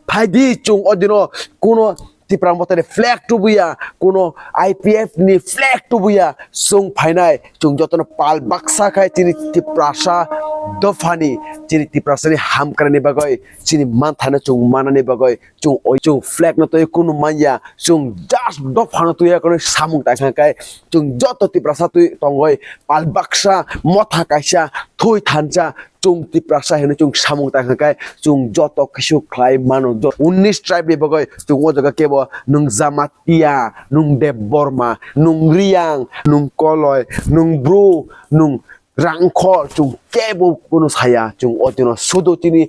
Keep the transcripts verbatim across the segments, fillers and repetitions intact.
Phaidi chwng o dino kuno Tipra Motha ni flag tubuya, kuno I P F ni flag tubuya, chwng phainai, chwng jotono pal baksa khai chini Tiprasa dophani, chini Tiprasani hamkrai ni bagwi, chini manthano chwng manani bagwi, chwng oi chwng flag no twi kunu manya, chwng just dophano twi kono samung tangkha kai, chwng joto Tiprasa twi tongoi pal baksa motha kaisa thui thansa, chwng Tiprasa hino chwng samung tangkha kai, chwng joto kisu khlai mano. Jo-, unnish tribe ni bagwi chwng o jaga kebo nwng Jamatia, nwng Debbarma, nwng Riyang, nwng Koloi, nwng Bru, nwng Rangkhol, chwng kebo kunu saya, chwng o dino sudu chini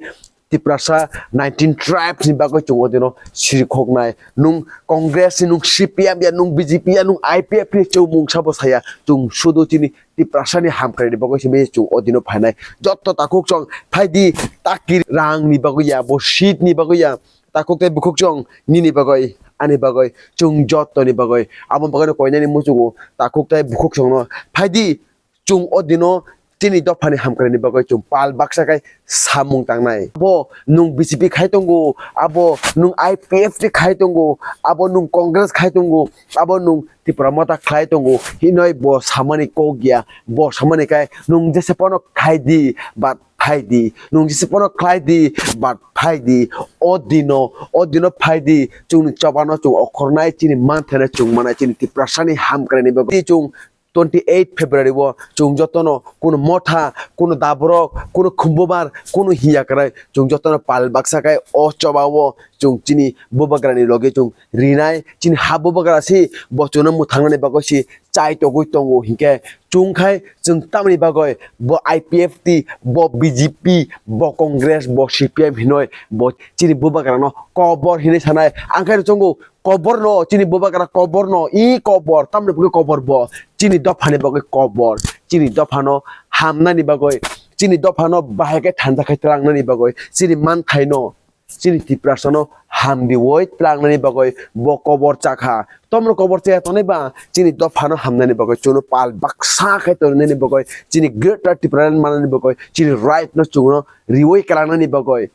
Tiprasa nineteen tribes ni bagwi chwng o dino sirikhoknai. Nwng Congress ni, nwng C P M ya, nwng B J P ya, nwng I P F ni chwng mungsa bo saya. Chwng sudu chini Tiprasa ni hamkrai ni bagwi se chwng o dino phainai. Jotto takhuk chwng phaidi, taki rang ni bagwi ya, bo seat ni bagwi ya. Takhuk tei bukhuk chwng nini bagwi, ani bagwi, chwng jotto ni bagwi. Abo bagwi no koinani muchungo takhuk tei bukhuk chwng no phaidi. Chwng o dino chini dophani hamkrai ni bagwi chwng pal baksa khai samung tangnai. Abo nwng B J P khai tongo, abo nwng I P F T khai tongo, abo nwng Congress khai tongo, abo nwng Tipra Motha khlai tongo hinoi bo samani kok ya, bo samani khai nwng jese pono khai di, but phai di, nwng jese pono khlai di, but phai di. O dino, o dino phai di, chwngni chobano chwng okhornai, chini manthano chwng manai, chini Tiprasani hamkrai ni bagwi chwng twenty eight February o chwng jotono kuno motha, kuno daborok, kuno khumbubar, kuno hiya kwrwi chwng jotono pal baksa khai o choba o chwng chini bubagrani logi chwng rinai, chini ha bubagra si bo chwngno mwthangnani bagwi si chai togwi tongo hinkhe chwng khai chwng tamni bagwi bo I P F T, bo B J P, bo Congress, bo C P M hinoi bo chini bubagrano kobor hinwi sanai. Ang khai chwngo, koborno, chini bubagra koborno, i kobor, tamni bagwi kobor bo? Chini dophani bagwi kobor, chini dophano hamnani bagwi, chini dophano bahai khe thanja khe tlangnani bagwi, chini manthaino, chini Tiprasano hamriwi tlangnani bagwi bo kobor chakha. Tomno kobor chaya tongnai ba? Chini dophano hamnani bagwi, chwngno pal baksa khe tongnani bagwi, chini Greater Tipraland manani bagwi, chini right no chwngno riwi kwlangnani bagwi.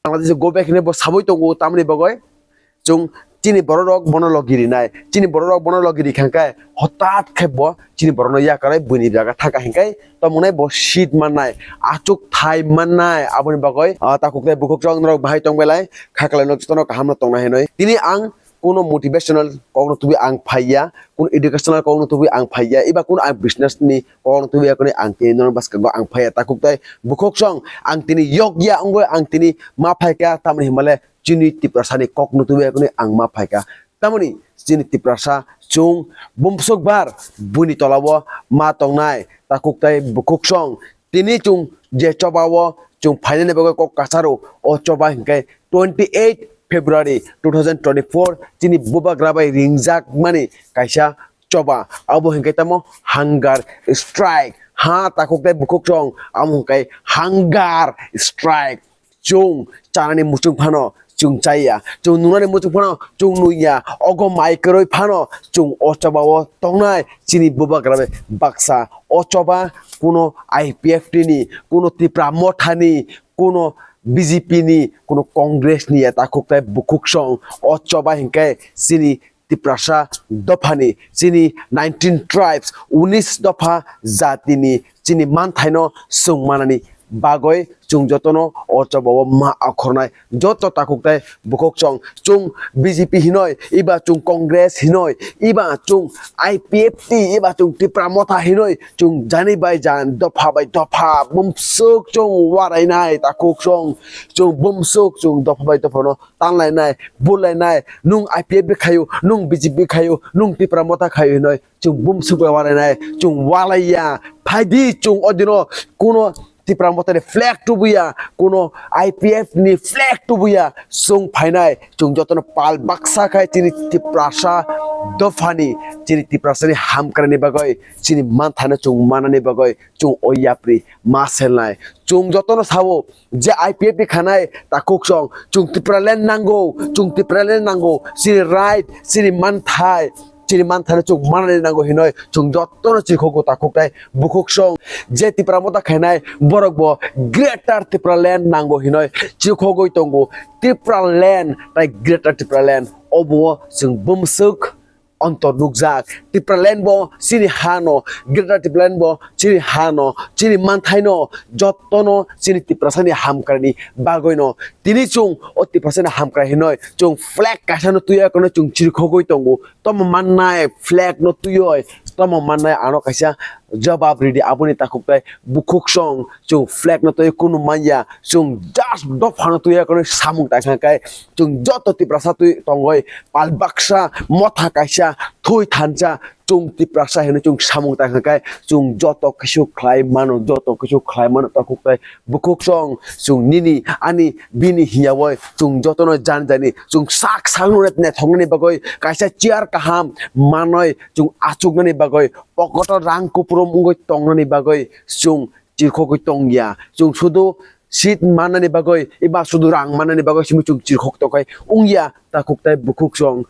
Bangladesh go back hinwi bo sabwi tongo, tamni bagwi chwng chini bororok bono logi rinai, chini bororok bono logi rikha khe hotat khe bo chini borokno yakarwi buini jaga thaka hinkhe tomongnai bo seat mannai, achuk thai mannai. Aboni bagwi, ah, takhuk tei bukhuk chwng norok bahai tongbailai, kha kwlaino jotono kahamno tongna hinwi. Tini ang kuno motivational kokno tubui ang phaiya, kuno educational kokno tubui ang phaiya, eba kuno ang business ni kokno tubui yakni ang tini norok bwskango ang phaiya. Takhuk tei bukhuk chwng ang tini yokya wngwi ang tini ma phaikha, tamni hinmale chini Tiprasani kokno tubui yakni ang ma phaikha. Tamoni chini Tiprasa chwng bumswk bar buini tolao ma tongnai, takhuk tei bukhuk chwng. Tini chwng je choba o chwng phainani bagwi kok kasaro, o choba hinkhe twenty eight February two thousand twenty four chini bubagra bai ringjak mani kaisa choba, abo hinkhe tamo hunger strike. Ha takhuk tei bukhuk chwng, amo hinkhe hunger strike. Chwng chanani muchung phano chwng chaya, chwng nunani muchung phano chwng nuya. Ogo mai kwrwi phano chwng o choba o tongnai chini bubagra bai baksa. O choba kuno I P F T ni, kuno Tipra Motha ni, kuno B J P ni, kuno Congress ni ya, takhuk tei bukhuk chwng. O choba hinkhe chini Tiprasa dophani, chini nineteen tribes, unis dopha jatini chini manthaino chwng manani bagwi chwng jotono o choba o ma okhornai. Joto takhuk tei bukhuk chwng, chwng B J P hinoi, eba chwng Congress hinoi, eba chwng I P F T, eba chwng Tipra Motha hinoi, chwng jani bai jan, dopha bai dopha bumswk chwng warainai. Takhuk chwng, chwng bumswk chwng dopha bai dophano tanlainai, bulainai, nwng I P F T khaio, nwng B J P khaio, nwng Tipra Motha khaio hinoi chwng bumswk bai walainai, chwng walaiya. Phaidi chwng o dino kuno Tipra Motha ni flag tubuya, kuno I P F ni flag tubuya, chwng phainai, chwng jotono pal baksa khai chini Tiprasa dophani, chini Tiprasani hamkrai ni bagwi, chini manthano chwng manani bagwi, chwng o yapri ma selnai. Chwng jotono sao, je I P F T khanai takhuk chwng, chwng Tipraland nango, chwng Tipraland nango, chini right, chini manthai, chini manthaino chwng manani nango hinoi chwng jotono chirikhogwi takhuk tai bukhuk song. Je Tipra Motha khainai borok bo Greater Tipraland nango hinoi chirikhogwi tongo. Tipraland tai Greater Tipraland obo chwng bumswk ontor nukjak. Tipraland bo chini hano, Greater Tipraland bo chini hano, chini manthaino, jotono chini Tiprasani hamkraini bagwino. Tini chwng o Tiprasani hamkrai hinoi chwng flag kaisano twiya kono chwng chirikhogwi tongo. Tomo mannai flag no twiwi, tomo mannai ano kaisa jawab ridi, aboni takhuk tai bukhuk song. Chwng flag no twi kunu manya, chwng just dophano twiya kono samung tangkha khe chwng joto Tiprasa twi tongoi pal baksa motha kaisa thui thansa chwng Tiprasa hinwi chwng samung tangkha khe chwng joto kisu khlai mano, joto kisu khlai mano takhuk tai bukhuk song. Chwng nini ani bini hiyawi chwng jotono jan jani chwng sak sakno naithoknani bagwi kaisa chair kaham manwi chwng achuknani bagwi pokoto rang kupulung wngwi tongnani bagwi chwng chirikhogwi tongya. Chwng sudu seat mannani bagwi eba sudu rang mannani bagwi simi chwng chirikhok tongkhai wngya takhuk tai bukhuk song.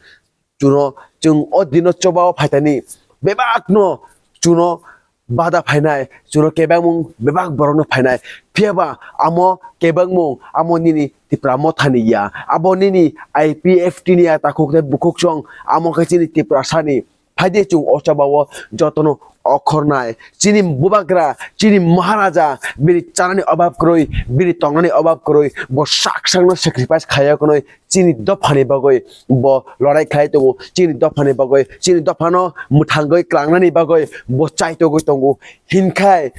Chuno chwng o dino chobao phaitani bebakno chuno bada phainai, chuno kebengmung bebak borokno phainai. Phiyaba amo kebengmung amo nini Tipra Mothani ya, abo nini I P F T ni ya takhuk tai bukhuk song, amo khe chini Tiprasani. Phaidi chwng o chobao jotono okhornai. Chini bubagra, chini maharaja, bini chanani obab kwrwi, bini tongnani obab kwrwi, bo sak sakno sacrifice khaiya kono chini dophani bagwi bo lorai khlai tongo, chini dophani bagwi, chini dophano mwthangwi klangnani bagwi bo chaitogwi tongo. Hinkhai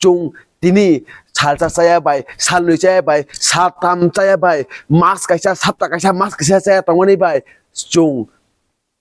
chwng tini salsa chaya bai, salnwi chaya bai, saltham chaya bai, mas kaisa, sapta kaisa, mas kaisa chaya tongmani bai chwng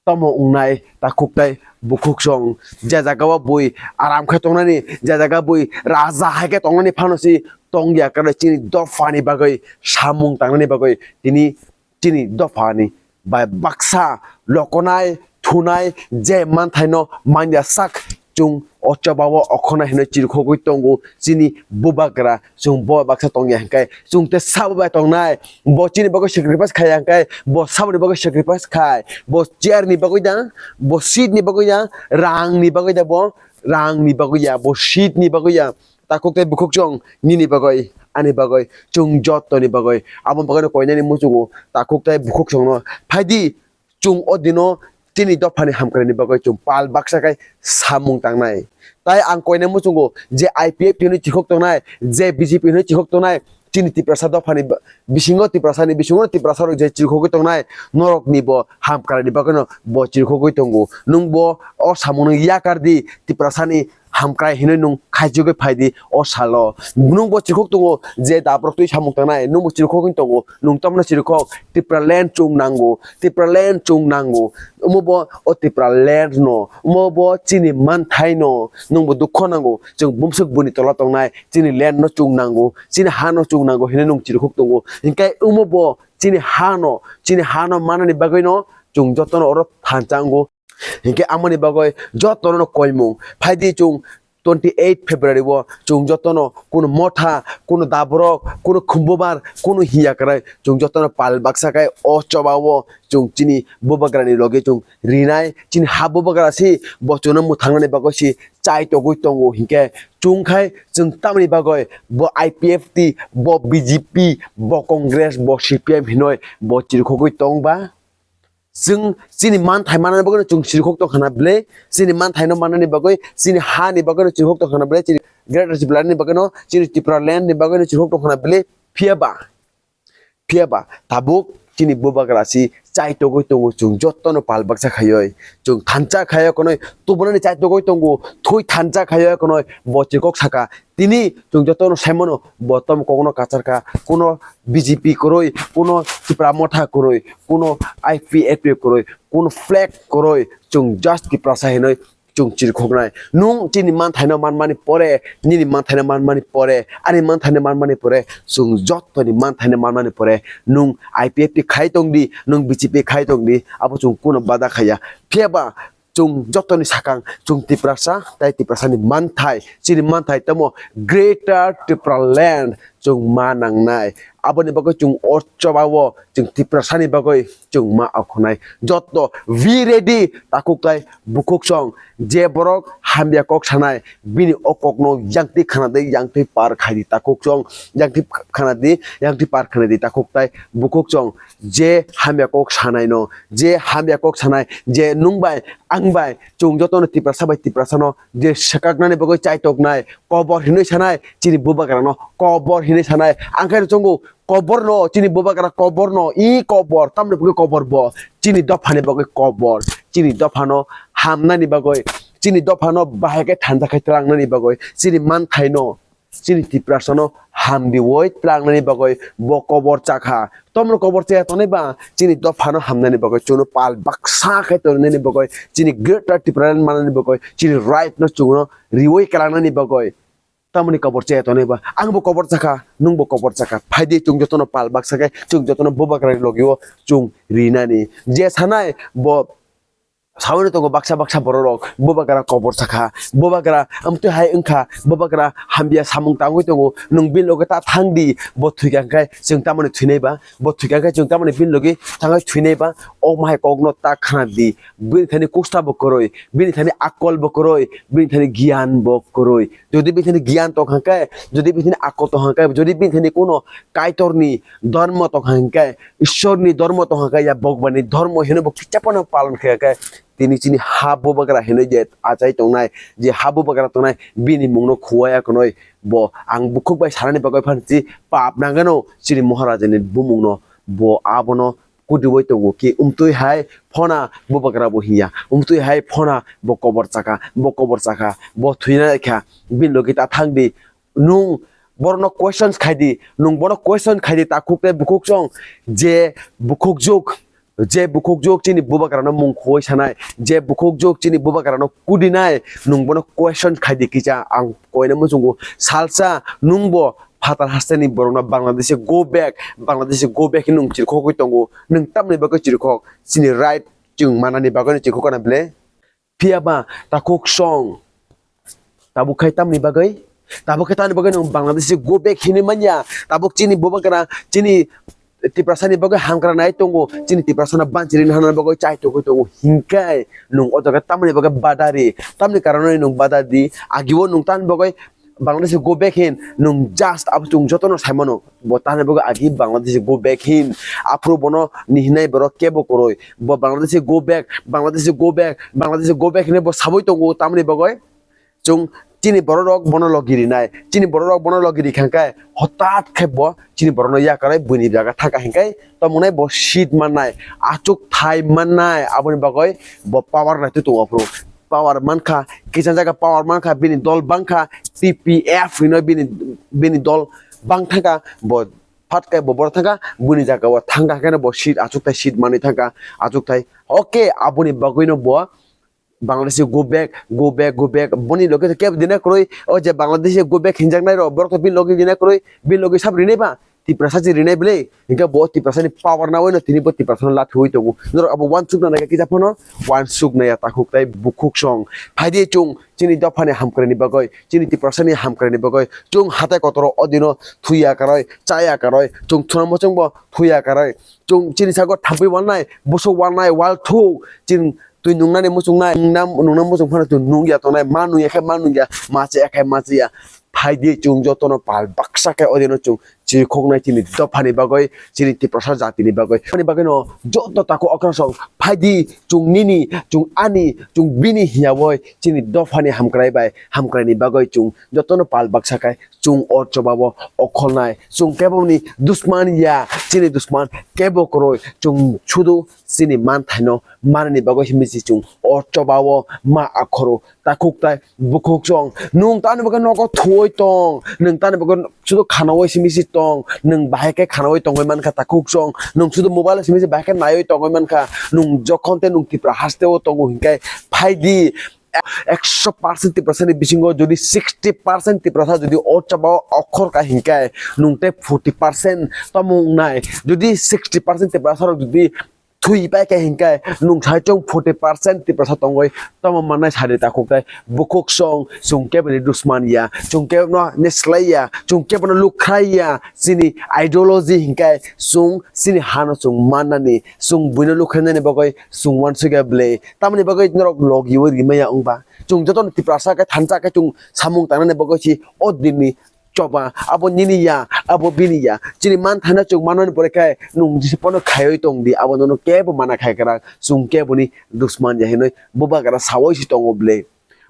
tomo wngnai takhuk tai bukhuk song. Je jaga o bui aram khe tongnani, je jaga bui raja hai khe tongnani phano si tongya kwrwi chini dophani bagwi, samung tangnani bagwi tini chini dophani bai baksa lokonai, thunai, je manthaino manya sak chwng o chobao okhornai hinwi chirikhogwi tongo chini bubagra. Chwng bo baksa tongya hwnkhe chwng tei sabo bai tongnai. Bo chini bagwi sacrifice khaiya hwnkhe bo saboni bagwi sacrifice khai. Bo chair ni bagwi da, bo seat ni bagwi da, rang ni bagwi da, bo rang ni bagwi ya, bo seat ni bagwi ya. Takhuk tei bukhuk chwng nini bagwi, ani bagwi, chwng joto ni bagwi. Abo bagwino koinani muchungo takhuk tei bukhuk chwngno phaidi. Chwng o dino chini dophani hamkraini bagwi chwng pal baksa khai samung tangnai. Tai ang koina muchungo je I P F T hinwi chikhok tongnai, je B J P hinwi chikhok tongnai, chini Tiprasa dophani ba-, bisingo Tiprasani bisingo Tiprasa rok je chirikhogwi tongnai, norokni bo hamkraini bagwino bo chirikhogwi tongo. Nwng bo o samungno yakar di, Tiprasani hamkrai hinwi nwng khaijagwi phaidi o salo. Nwng bo chirikhok tongo je dabrok twi samung tangnai, nwng bo chirikhogwi tongo, nwng tamno chirikhok, Tipraland chwng nango, Tipraland chwng nango. Omo bo o Tipraland no, omo bo chini manthai no, nwng bo dukho nango, chwng bumswk buni tola tongnai, chini land no chwng nango, chini ha no chwng nango hinwi nwng chirikhok tongo. Hinkhe omo bo chini ha no, chini ha no manani bagwi no chwng jotono oro thansa wngo. Hinkhe amoni bagwi jotono koimung phaidi chwng twenty eight February o chwng jotono kunu motha, kunu daborok, kunu khumbubar, kunu hiya kwrwi chwng jotono pal baksa khai o chobao chwng chini bubagrani logi chwng rinai. Chini ha bubagra si bo chwngno mwthangnani bagwi si chaitogwi tongo. Hinkhe chwng khai chwng tamni bagwi bo I P F T, bo B J P, bo Congress, bo C P M hinwi bo chirikhogwi tong ba? Chwng chini manthai manani bagwino chwng chirikhok tongkha na bwle, chini manthaino manani bagwi, chini hani bagwino chirikhok tongkha na bwle, chini Greater Tipraland ni bagwino, chini Tipraland ni bagwino chirikhok tongkha na bwle, phiyaba, phiyaba tabuk chini bubagra si chaitogwi tongo, chwng jotono pal baksa khaiwi, chwng thansa khaiwi konwi tubunani chaitogwi tongo, thwi thansa khaiwi konwi bo chirikhok saka. Tini chwng jotono saimano bo tom kokno kacharkha, kuno B J P kwrwi, kuno Tipra Motha kwrwi, kuno I P F T kwrwi, kuno flag kwrwi, chwng just Tiprasa hinwi chwng chirikhoknai. Nwng chini manthaino manmani pore, nini manthaino manmani pore, ani manthaino manmani pore, chwng jotoni manthaino manmani pore, nwng I P F T khai tongdi, nwng B J P khai tongdi, abo chwng kuno bada khaiya. Phiyaba chwng jotoni sakang chwng Tiprasa tai Tiprasani manthai, chini manthai tamo Greater Tipraland, chwng ma nangnai. Aboni bagwi chwng o chobao chwng Tiprasani bagwi chwng ma okhonai. Jotto be ready, takhuk tai bukhuk song. Je borok hamya kok sanai, bini o kokno yangtwi khana di, yangtwi par khai di takhuk song, yangtwi khana di, yangtwi par khana di takhuk tai bukhuk song. Je hamya kok sanai no, je hamya kok sanai, je nwng bai, ang bai, chwng jotono Tiprasa bai Tiprasano je swkaknani bagwi chaitoknai, kobor hinwi sanai, chini bubagrano kobor hinwi sanai. Ang khe rwchungo, koborno, chini bubagra koborno, i kobor, tamni bagwi kobor bo? Chini dophani bagwi kobor, chini dophano hamnani bagwi, chini dophano bahai khe thanja khe tlangnani bagwi, chini manthaino, chini Tiprasano hamdiwoi tlangnani bagwi bo kobor chakha. Tomno kobor chaya tongnai ba? Chini dophano hamnani bagwi, chwngno pal baksa khe tongnani bagwi, chini Greater Tipraland manani bagwi, chini right no chwngno riwoi kwlangnani bagwi. Tamoni kobor chaya tongnai ba? Ang bo kobor chakha, nwng bo kobor chakha. Phaidi chwng jotono pal baksa khe, chwng jotono bubagrani logio chwng rinani. Je sanai bo saui tongo baksa baksa bororok, bubagra kobor chakha, bubagra amtwi hai wngkha, bubagra hamya samung tangwi tongo, nwng bini loge ta thangdi, bo thwikha hwnkhe chwng tamoni thwinai ba? Bo thwikha hwnkhe chwng tamoni bini logi thangwi thwinai ba? O mahai kokno ta khna di. Bini thani kusta bo kwrwi, bini thani akol bo kwrwi, bini thani giyan bo kwrwi. Jodi bini thani giyan tong hwnkhe, jodi bini thani akol tong hwnkhe, jodi bini thani kuno Kaitorni dhormo tong hwnkhe, Ishorni dhormo tong hwnkhe, ya Bhagwanni dhormo hino bo kicha phano palon khe hwnkhe, tini chini ha bubagra hino je achai tongnai, je ha bubagra tongnai, bini mungno khuwaya kwnwi bo ang bukhuk bai sanani bagwi phan si pap nangano chini Maharajani bumungno, bo abono kudiwoi tongo ki umtwi hai phona bubagra bo hinya, umtwi hai phona bo kobor chakha, bo kobor chakha, bo thwina kha, bini logi ta thangdi. Nwng borokno questions khai di, nwng bono question khai di, takhuk tei bukhuk chwng, je bukhuk juk, je bukhuk juk chini bubagrano mung khuwoi sanai, je bukhuk juk chini bubagrano kudinai, nwng bono question khai di kisa, ang koina muchungo salsa nwng bo phatar hasteni borokno Bangladeshi go back, Bangladeshi go back hinwi nwng chirikhogwi tongo, nwng tamni bagwi chirikhok, chini right chwng manani bagwi chirikhok kana bile? Phiya ba takhuk song. Tabuk khai tamni bagwi? Tabuk khe tamni bagwi nwng Bangladeshi go back hinwi manya. Tabuk chini bubagra, chini Tiprasani bagwi hamkra nai tongo. Chini Tiprasano banchirini hana bagwi chai tongwi tongo. Hinkhe nwng o jaga tamni bagwi badari? Tamni karonwi nwng badadi? Agio nwng tamni bagwi Bangladeshi go back hin nwng just abo chwng jotono saimano. Bo tani bagwi agi Bangladeshi go back hin. Aphuru bono nihinai borok kebo kwrwi. Bo Bangladeshi go back, Bangladeshi go back, Bangladeshi go back hinwi bo sabwi tongo tamni bagwi. Chwng chini bororok bono logi rinai. Chini bororok bono logi rikha khe hotat khe bo chini borokno yakarwi buini jaga thangkha hinkhe tomongnai bo seat mannai, achuk thai mannai. Aboni bagwi bo power naitwi tongo aphuru. Power mankha, kisa jaga power mankha, bini dol bangkha, T P F hino bini, bini dol bang thangkha, bo phat khe bo boro thangkha, buini jaga o thangkha, haikhe bo seat achuk thai seat manwi thangkha, achuk thai. Okay, aboni bagwino bo Bangladeshi go back, go back, go back. Boni loge kebo dina kwrwi, o je Bangladeshi go back hinjaknai rok, borok to bini loge dina kwrwi, bini loge sab rinai ba, Tiprasa se rinai bwle. Hinkhe bo Tiprasani power nawi no tini bo Tiprasano lathiwi tongo. Norok abo uansuk na naikha kisa phano, uansuk naiya takhuk tai bukhuk song. Phaidi chwng chini dophani hamkraini bagwi, chini Tiprasani hamkraini bagwi, chwng hatai kotoro o dino thuya karwi, chaya karwi, chwng thuna muchungbo thuya karwi, chwng chini sago thampui wannai, busu wannai, wal thuk, chini twi nungnani muchungnai, nungnam-, nungnam muchung phano twi nungya tongnai, ma nungya khe ma nungya, ma chaya khe ma chaya. Phaidi chwng jotono pal baksa khe o dino chwng chirikhoknai chini dophani bagwi, chini Tiprasa jatini bagwi. Ani bagwino joto takhuk okrasong phaidi chwng nini, chwng ani, chwng bini hiyawi chini dophani hamkrai bai hamkraini bagwi chwng jotono pal baksa khe chwng o chobao okholnai. Chwng keboni dusman ya, chini dusman kebo kwrwi, chwng sudu chini manthaino manani bagwi himwi se chwng o chobao ma akhoro takhuk tai bukhuk song. Nwng tani bagwi nogo thuwi tong, nwng tani bagwi sudu khanawi simi se tong, nwng bahai khe khanawi tongwi mankha takhuk song, nwng sudu mobile simi se bahai khe naiwi tongwi mankha, nwng jokhon tei nwng Tipra hasteo tongo hinkhe phaidi ekso percent Tiprasani bisingo jodi sixty percent Tiprasa jodi o chobao okhor ka hinkhe nwng tei forty percent tamo wngnai. Jodi sixty percent Tiprasa rok jodi thwi pai khe hinkhe nwng sai chwng forty percent Tiprasa tongwi tamo mannai sadi takhuk tai bukhuk song chwng kebo ni dusman ya, chwng kebo no neslai ya, chwng kebo no lukhrai ya, chini ideology hinkhe chwng chini hano chwng mannani, chwng buino lukhrainani bagwi chwng uansukya ble. Tamoni bagwi norok logi o rimaya wngba? Chwng jotono Tiprasa khe thansa khe chwng samung tangnani bagwi si o dinni choba, abo nini ya, abo bini ya. Chini manthano chwng manmani pore khe nwng jisi pono khaiwi tong di, abo nono kebo mana khai kwrang, chwng keboni dusman ya hinwi bubagra sawi si tongo ble.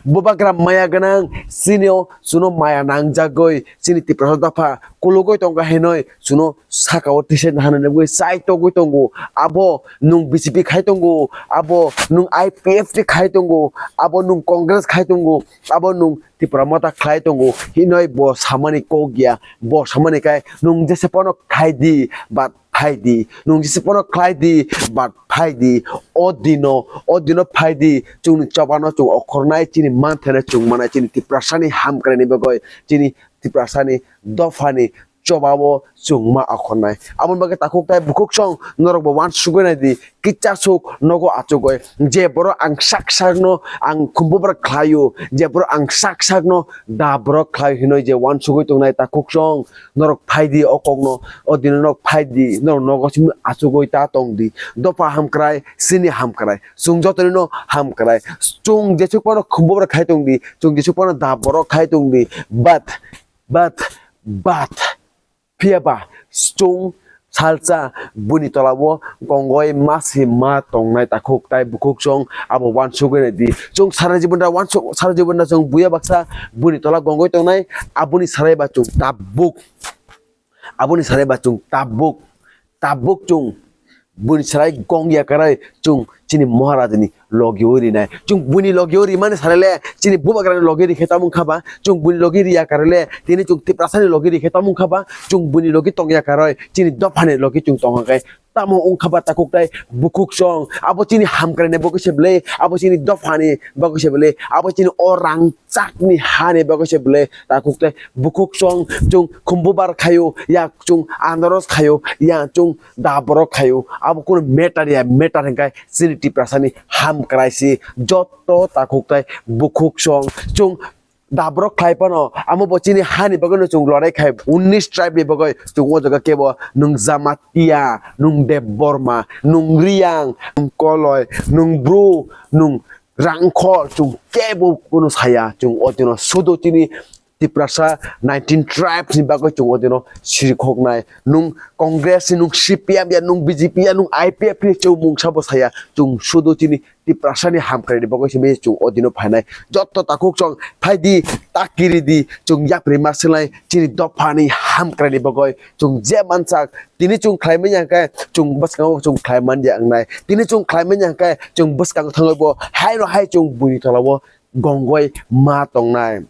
Bubagra maya gwnang, chini o chuno maya nangjagwi, chini Tiprasa dopha kulugwi tongkha hinwi chuno saka o tisa hanani bagwi chai togwi tongo. Abo nwng B J P khai tongo, abo nwng I P F T khai tongo, abo nwng Congress khai tongo, abo nwng Tipra Motha khlai tongo hinwi bo samani kok ya. Bo samani khe nwng jese pono khai di, but phai di. Nwng jese pono khlai di, but phai di. O dino, o dino phai di. Chwngni chobano chwng okhornai, chini manthano chwng manai, chini Tiprasani hamkraini bagwi, chini Tiprasani dophani chobao chwngma akhornai. Aboni bagwi takhuk tai bukhuk song norokbo uansugwi naidi, kichasuk nogo achugwi. Je borok ang sak sakno ang khumbubar khlaio, je borok ang sak sakno da borok khlaio hinwi je uansugwi tongnai takhuk song, norok phaidi o kokno, o dino norok phaidi, norok nogo simi achugwi ta tongdi. Dopha hamkrai, sini hamkrai, chwng jotonino hamkrai. Chwng jesuk phano khumbubar khai tongdi, chwng jesuk phano da borok khai tongdi, but, but, but, Phiya ba chwng salsa buni tola o gongoi ma se ma tongnai takhuk tai bukhuk song abo uansugwi naidi. Chwng sara jibon da uansuk, sara jibon da chwng buya baksa buni tola gongoi tongnai, aboni sarai ba chwng tabuk, aboni sarai ba chwng tabuk, tabuk chwng buni sarai gong ya karai chwng chini Maharajani logi o rinai. Chwng buini logi o rimani sarele, chini bubagrani logi rikhe tamo wngkha ba? Chwng buini logi riya karele, tini chwng Tiprasani logi rikhe tamo wngkha ba? Chwng buini logi tongya karoi, chini dophani logi chwng tongkha khe tamo wngkha ba takhuk tai bukhuk song? Abo chini hamkraini bagwi se bwle, abo chini dophani bagwi se bwle, abo chini o rangchakni hani bagwi se bwle takhuk tai bukhuk song? Chwng khumbubar khaio, ya chwng andoros khaio, ya chwng da borok khaio, abo kunu matter ya, matter hwnkhe chini Tiprasani hamkrai si. Jotto takhuk tai bukhuk song chwng da borok khlai phano, amo bo chini hani bagwino chwng lorai khai, unnish tribe ni bagwi chwng o jaga kebo nwng Jamatia, nwng Debbarma, nwng Riyang, nwng Koloi, nwng Bru, nwng Rangkhol, chwng kebo kunu saya. Chwng o dino sudu chini Tiprasa nineteen tribes ni bagwi chwng o dino sirikhoknai. Nwng Congress ni, nwng C P M ya, nwng B J P ya, nwng I P F ni chwng mungsa bo saya. Chwng sudu chini Tiprasani hamkraini bagwi se mese chwng o dino phainai. Jotto takhuk song phaidi, ta kiridi, chwng yapri ma swlai chini dophani hamkraini bagwi chwng je mansak tini chwng khlai manya khe chwng bwskango chwng khlai manya wngnai. Tini chwng khlai manya khe chwng bwskango thangwi bo haino hai chwng buini tola o gongoi ma tongnai.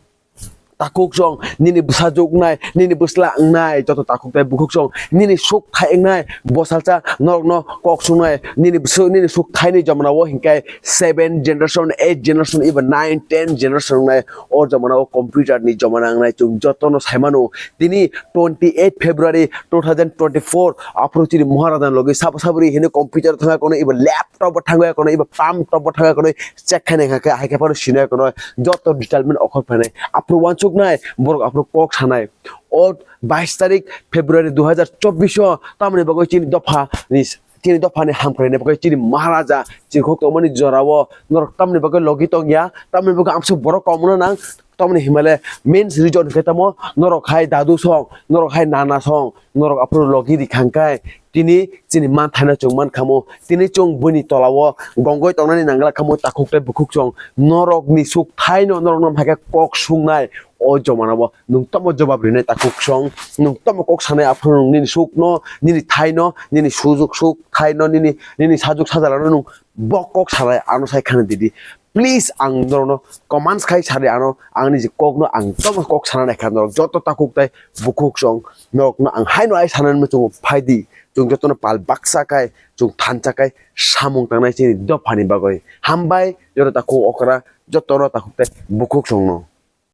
Takhuk song, nini bwsajwk wngnai, nini bwsla wngnai, joto takhuk tai bukhuk song, nini suk thai wngnai, bo salsa norokno kok sungnai, nini bwswk, nini suk thaini jomana o hinkhe seven generation, eight generation, eba nine, ten generation wngnai. O jomana o computer ni jomana wngnai, chwng jotono saimano. Tini twenty eight February two thousand twenty four, aphuru chini Maharaja ni logi sabo sabri hino computer thangya kono, eba laptop bo thangya kono, eba pam top bo thangya kono, check khaina kha khe hai khe phano sino kono, joto detailment okhor phainai. Aphuru uansuknai, borok aphuru kok sanai. O bais tarik February dui hazar chobbish o tamoni bagwi chini dopha ni, chini dopha ni hamkrai ni bagwi chini Maharaja chini khok tongmani jora o norok tamoni bagwi logi tongya, tamoni bagwi amsuk borok kok mano nang, tamoni himale main reason khe tamo norok hai dadu song, norok hai nana song, norok aphuru logi rikhang kai, tini chini manthaino chwng man khamo, tini chwng buini tola o gongoi tongnani nangla khamo takhuk tei bukhuk song, norokni suk thaino norokno hai khe kok sungnai. O jomana o nwng tamo jobab rinai takhuk song, nwng tamo kok sanai aphuru nwng nini sukno, nini thaino, nini sujuk suk thaino, nini, nini sajuk sajalano nwng bo kok sanai ano sai khana didi. Please ang norokno comments khai sadi ano, angni je kokno ang tamo kok sana naikha norok joto takhuk tai bukhuk song norokno ang haino hai sanani muchungo phaidi, chwng jotono pal baksa khai, chwng thansa khai samung tangnai chini dophani bagwi. Hambai joto takhuk okra, jotono takhuk tai bukhuk songno.